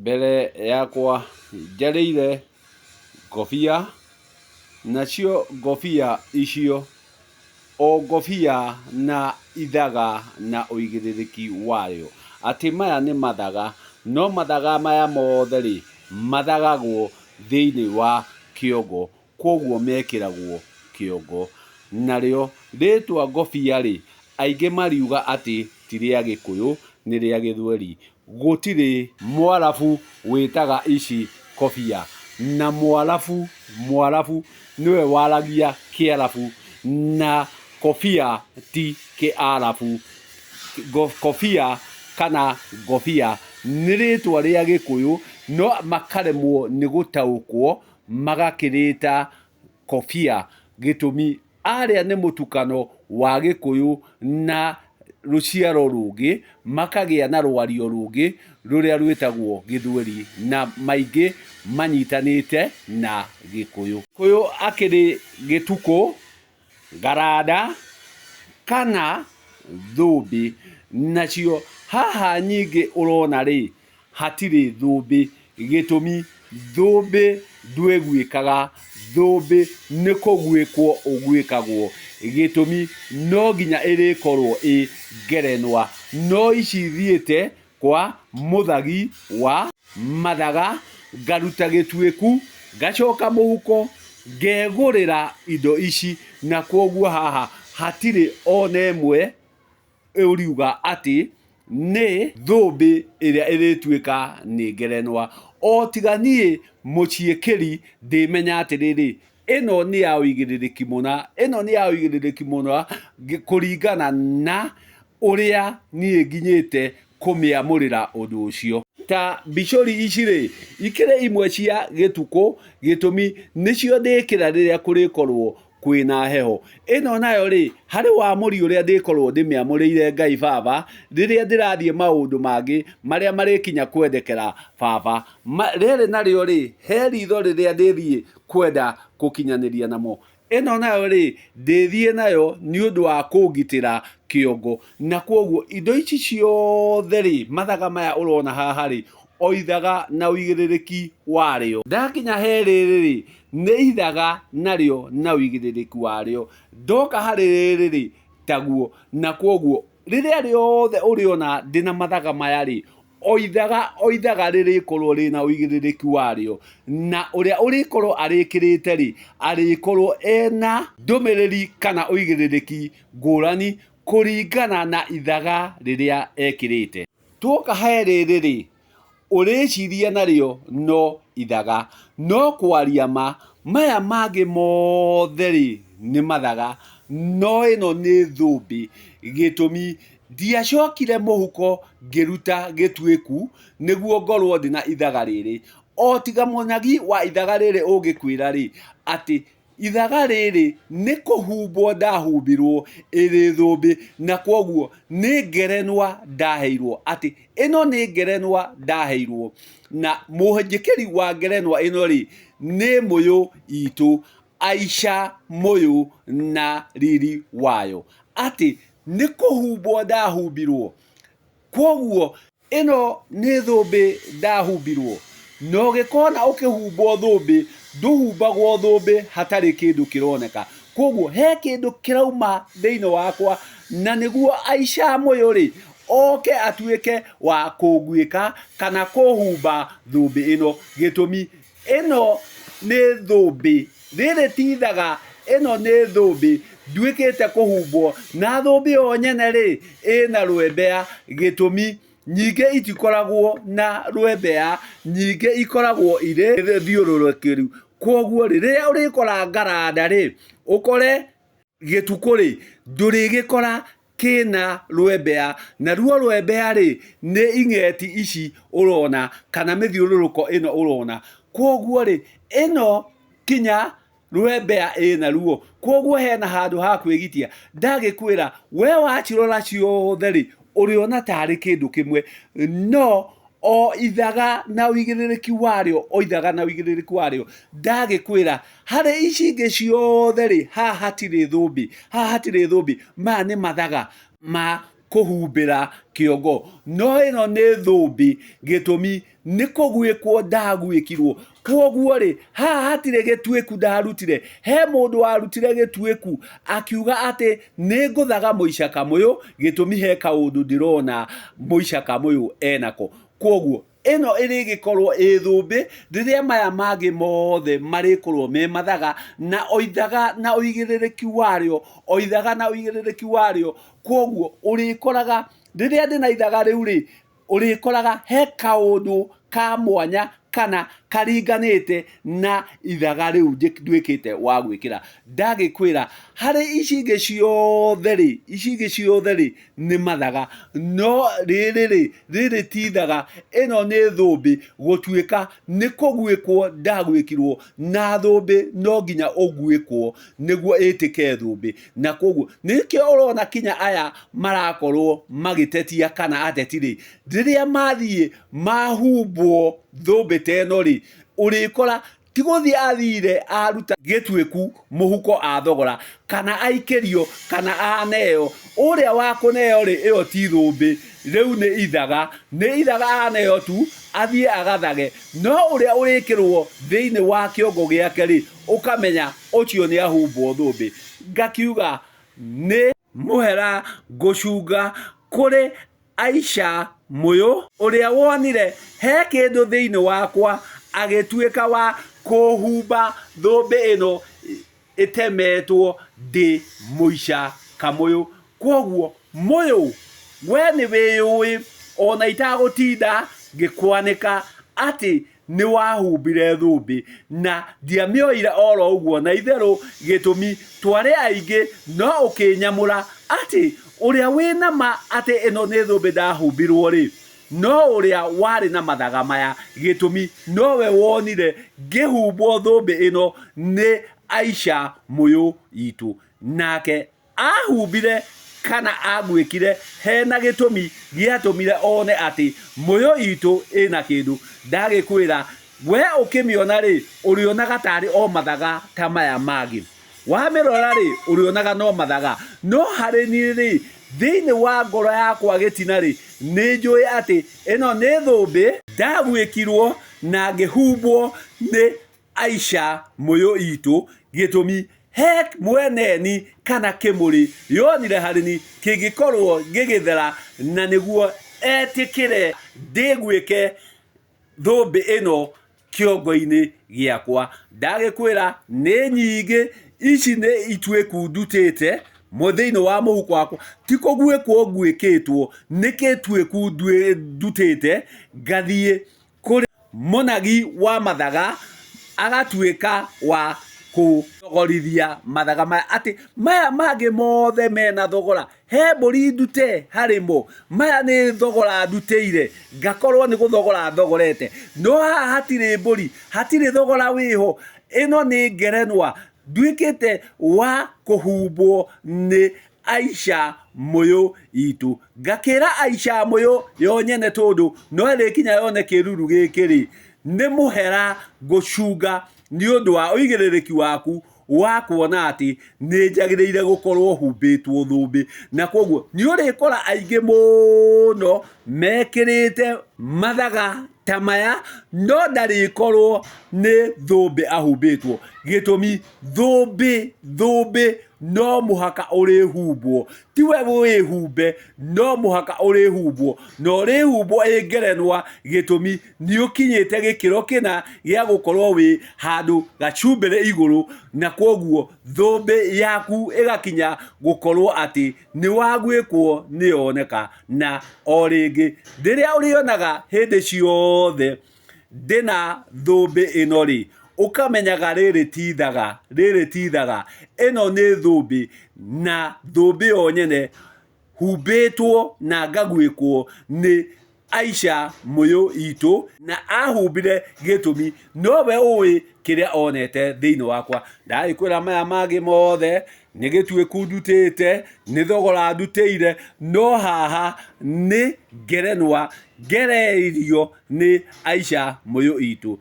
Mbere yakwa njarĩire ngobia, nacio ngobia icio, o ngobia na ithaga na ũigĩrĩrĩki wayo. Atĩ maya nĩ mathaga, no mathaga maya mothe rĩ, mathagagwo thĩiniĩ wa kĩongo, kwoguo mekĩragwo kĩongo. Narĩo rĩtwa ngobia rĩ, aingĩ mariuga atĩ ti rĩa Gĩkũyũ, nĩ rĩa Gĩthweri. Gũtirĩ Mwarabu wĩtaga ici kobia. Na Mwarabu, Mwarabu nĩwe waragia Kĩarabu na kobia ti Kĩarabu. Kobia kana ngobia nĩ rĩtwa rĩa Gĩkũyũ no makaremwo nĩ gũtaũkwo magakĩrĩta kobia gĩtũmi Arĩa nĩ mũtukano wa Gĩkũyũ na rũciaro rũngĩ, makagĩa na rwario rũngĩ rũrĩa rwĩtagwo Gĩthweri na maingĩ manyitanĩte na Gĩkũyũ. Gĩkũyũ akĩrĩ gĩtukũ, ngaranda kana thũmbĩ. Nacio haha nyingĩ ũrona rĩ, hatirĩ thũmbĩ, gĩtũmi thũmbĩ ndwĩguĩkaga, thũmbĩ nĩ kũguĩkwo ũguĩkagwo, gĩtũmi no nginya ĩrĩkorwo ĩ ngerenwa, no ici thiĩte kwa mũthagi wa mathaga, ngaruta gĩtuĩku, ngacoka mũhuko, ngegũrĩra indo ici, na kwoguo haha hatirĩ ona ĩmwe ũriuga atĩ nĩ thũmbĩ ĩrĩa ĩrĩtuĩka nĩ ngerenwa. O tiga niĩ mũciĩkĩri ndĩmenya atĩrĩrĩ, ĩno nĩ ya ũigĩrĩrĩki mũna, ĩno nĩ ya ũigĩrĩrĩki mũna kũringana na ũrĩa niĩ nginyĩte kũmĩamũrĩra ũndũ ũcio. Ta mbicũri ici rĩ, ikĩrĩ imwe cia gĩtukũ, gĩtũmi nĩcio ndĩkĩra rĩrĩa kũrĩkorwo kwĩna heho. Ĩno nayo rĩ, harĩ wamũri ũrĩa ndĩkorwo ndĩmĩamũrĩire Ngai Baba, rĩrĩa ndĩrathiĩ maũndũ mangĩ marĩa marĩkinya kwendekera Baba. Rĩrĩ narĩo rĩ, he ritho rĩrĩa ndĩthiĩ kwenda kũkinyanĩria namo. Ĩno nayo rĩ, ndĩthiĩ nayo nĩ ũndũ wa kũngitĩra kĩongo. Na kwoguo indo ici ciothe rĩ, mathaga maya ũrona haha rĩ, o ithaga na ũigĩrĩrĩki warĩo. Ndakinya he rĩrĩ rĩ, nĩ ithaga narĩo na ũigĩrĩrĩki warĩo. Ndoka harĩ rĩrĩ rĩ, taguo. Na kwoguo rĩrĩa rĩothe ũrĩona ndĩna mathaga maya rĩ, o ithaga o ithaga rĩrĩkorwo rĩna ũigĩrĩrĩki warĩo. Na ũrĩa ũrĩkorwo arĩkĩrĩte rĩ, arĩkorwo ena ndũmĩrĩri kana ũigĩrĩrĩki ngũrani kũringana na ithaga rĩrĩa ekĩrĩte. Tuoka he rĩrĩ rĩ, ũrĩciria narĩo no ithaga, no kwaria ma, maya mangĩ mothe rĩ, nĩ mathaga, no ĩno nĩ thũmbĩ. Gĩtũmi, ndiacokire mũhuko ngĩruta gĩtuĩku nĩguo ngorwo ndĩna ithaga rĩrĩ. O tiga mũnyagi wa ithaga rĩrĩ ũngĩkwĩra rĩ, atĩ Ithaga rĩrĩ nĩ kũhumbwo ndahumbirwo ĩrĩ thũmbĩ na kwoguo nĩ ngerenwa ndaheirwo, atĩ ĩno nĩ ngerenwa ndaheirwo, na mũnjĩkĩri wa ngerenwa ĩno rĩ, nĩ Mũyũ itũ, Aisha Mũyũ na riri wayo, atĩ nĩ kũhumbwo ndahumbirwo, kwoguo Ĩno nĩ thũmbĩ ndahumbirwo. Na ũgĩkona ũkĩhumbwo thũmbĩ, ndũhumbagwo thũmbĩ hatarĩ kĩndũ kĩroneka. Kwoguo he kĩndũ kĩrauma thĩinĩ wakwa, na nĩguo Aisha Mũyũ-rĩ, oke atuĩke wa kũnguĩka kana kũhumba thũmbĩ ĩno. Gĩtũmi, ĩno nĩ thũmbĩ, rĩrĩ ti ithaga, ĩno nĩ thũmbĩ nduĩkĩte kũhumbwo, na thũmbĩ ĩyo nyene-rĩ, ĩna rwembea, gĩtũmi nyingĩ itikoragwo na rwembea, nyingĩ ikoragwo irĩ thiũrũrũkĩru. Kwoguo rĩ, rĩrĩa ũrĩkora ngaranda-rĩ, ũkore gĩtukũ-rĩ, ndũrĩgĩkora kĩna rwembea, naruo rwembea-rĩ, nĩ ing'eti ici ũrona kana mĩthiũrũrũko ĩno ũrona. Kwoguo-rĩ, ĩno kinya rwembea ĩna ruo, kwoguo hena handũ ha kwĩgitia. Ndagĩkwĩra we wacirora ciothe-rĩ, ũrĩona tarĩ kĩndũ kĩmwe, no o ithaga na ũigĩrĩrĩki warĩo, o ithaga na ũigĩrĩrĩki warĩo. Ndagĩkwĩra harĩ ici ingĩ ciothe rĩ, haha hatirĩ thũmbĩ, haha hatirĩ thũmbĩ, maya nĩ mathaga ma kũ kũhumbĩra kĩongo. No ĩno nĩ thũmbĩ, gĩtũmi nĩ kũguĩkwo ndaguĩkirwo. Kwoguo rĩ, haha hatirĩ gĩtuĩku ndarutire. He mũndũ warutire gĩtuĩku akiuga atĩ nĩ ngũthaga mũica kamũyũ, gĩtũmi he kaũndũ ndĩrona mũica kamũyũ enako. Kwoguo ĩno ĩrĩgĩkorwo ĩ thũmbĩ rĩrĩa maya mangĩ mothe marĩkorwo me mathaga, na o ithaga na ũigĩrĩrĩki warĩo, o ithaga na ũigĩrĩrĩki warĩo. Kwoguo ũrĩkoraga rĩrĩa ndĩna ithaga rĩu rĩ, ũrĩkoraga he kaũndũ ka mwanya kana karinganĩte na ithaga rĩu nduĩkĩte wa gwĩkĩra. Ndagĩkwĩra harĩ ici ingĩ ciothe rĩ, ici ingĩ ciothe rĩ nĩ mathaga, no rĩrĩ rĩ, rĩrĩ ti ithaga, ĩno nĩ thũmbĩ gũtuĩka nĩ kũguĩkwo ndaguĩkirwo, na thũmbĩ no nginya ũguĩkwo nĩguo ĩtĩke thũmbĩ. Na koguo nĩkĩo ũrona kinya aya marakorwo magĩtetia kana ateti rĩ, rĩrĩa mathiĩ mahumbwo thũmbĩ ta ĩno rĩ, ũrĩkora ti gũthiĩ athire aruta gĩtuĩku mũhuko athogora, kana aikĩrio, kana aneo. Ũrĩa wa kũneo rĩ, ĩyo ti thũmbĩ, rĩu nĩ ithaga, nĩ ithaga aneo tu, athiĩ agathage. No ũrĩa ũrĩkĩrwo thĩinĩ wa kĩongo gĩake rĩ, ũkamenya ũcio nĩ ahumbwo thũmbĩ. Ngakiuga nĩ mũhera ngũcunga kũrĩ Aisha Mũyũ, ũrĩa wonire he kĩndũ thĩinĩ wakwa agĩtuĩka wa kũhumba thũmbĩ ĩno ĩtemetwo ndĩ mũica kamũyũ. Kwoguo Mũyũ, we nĩ wĩyũĩ ona itagũtinda ngĩkwanĩka atĩ nĩ wahumbire thũmbĩ na ndiamĩoire oro ũguo na itherũ gĩtũmi twarĩ aingĩ no ũkĩnyamũra atĩ ũrĩa wĩna ma atĩ ĩno nĩ thũmbĩ ndahumbirwo rĩ no ũrĩa warĩ na mathaga maya gĩtũmi nowe wonire ngĩhumbwo thũmbĩ ĩno nĩ Aisha Mũyũ itũ nake Aahumbire kana aguĩkire hena gĩtũmi gĩatũmire one atĩ mũyũ itũ ĩna kĩndũ. Ndagĩkwĩra we ũkĩmĩona rĩ, ũrĩonaga tarĩ o mathaga ta maya mangĩ. Wamĩrora rĩ, ũrĩonaga no mathaga. No harĩ niĩ rĩ, thĩinĩ wa ngoro yakwa gĩtina rĩ, nĩnjũĩ atĩ ĩno nĩ thũmbĩ ndaguĩkirwo na ngĩhumbwo nĩ Aisha mũyũ itũ gĩtũmi he mweneni kana kĩmũrĩ yonire harĩ ni kĩngĩkorwo gĩgĩthera na nĩguo etĩkĩre ndĩguĩke thũmbĩ ĩno kĩongo-inĩ gĩakwa. Ndagĩkwĩra nĩ nyingĩ, ici nĩ ituĩku ndutĩte thĩinĩ wa mũhuko wakwa, ti kũguĩkwo nguĩkĩtwo, nĩ kĩtuĩku ndutĩte ngathiĩ kũrĩ mũnagi wa mathaga agatuĩka wa kũthogorithia mathaga maya atĩ maya mangĩ mothe mena thogora he mbũri ndute harĩ mo maya nĩ thogora ndutĩire ngakorwo nĩ gũthogora thogorete no haha hatirĩ mbũri hatirĩ thogora wĩho ĩno nĩ ngerenwa nduĩkĩte wa kũhumbwo nĩ Aisha Mũyũ itũ. Ngakĩra Aisha Mũyũ yo nyene tondũ no ĩrĩkinya yone kĩruru gĩkĩ rĩ, nĩ mũhera ngũcunga nĩ ũndũ wa ũigĩrĩrĩki waku wa kuona atĩ nĩ njagĩrĩire gũkorwo humbĩtwo thũmbĩ. Na koguo nĩ ũrĩkora aingĩ mũno mekĩrĩte mathaga ta maya no ndarĩkorwo nĩ thũmbĩ ahumbĩtwo. Gĩtũmi thũmbĩ thũmbĩ no mũhaka ũrĩhumbwo, tiwe wĩhumbe, no mũhaka ũrĩhumbwo, na ũrĩhumbwo ĩ ngerenwa, gĩtũmi nĩ ũkinyĩte gĩkĩro kĩna gĩa gũkorwo wĩ handũ gacumbĩrĩ igũrũ, na kwoguo thũmbĩ yaku ĩgakinya gũkorwo atĩ nĩ waguĩkwo nĩ yoneka. Na o rĩngĩ rĩrĩa ũrĩonaga hĩndĩ ciothe ndĩna thũmbĩ ĩno rĩ, ũkamenyaga rĩrĩ ti ithaga, rĩrĩ ti ithaga, ĩno nĩ thũmbĩ, na thũmbĩ yo nyene humbĩtwo na ngaguĩkwo nĩ Aisha Mũyũ itũ, na ahumbire gĩtũmi nowe ũĩ kĩrĩa onete thĩinĩ wakwa. Ndagĩkwĩra maya mangĩ mothe nĩ gĩtuĩku ndutĩte, nĩ thogora ndutĩire, no haha nĩ ngerenwa ngereirio nĩ Aisha Mũyũ itũ.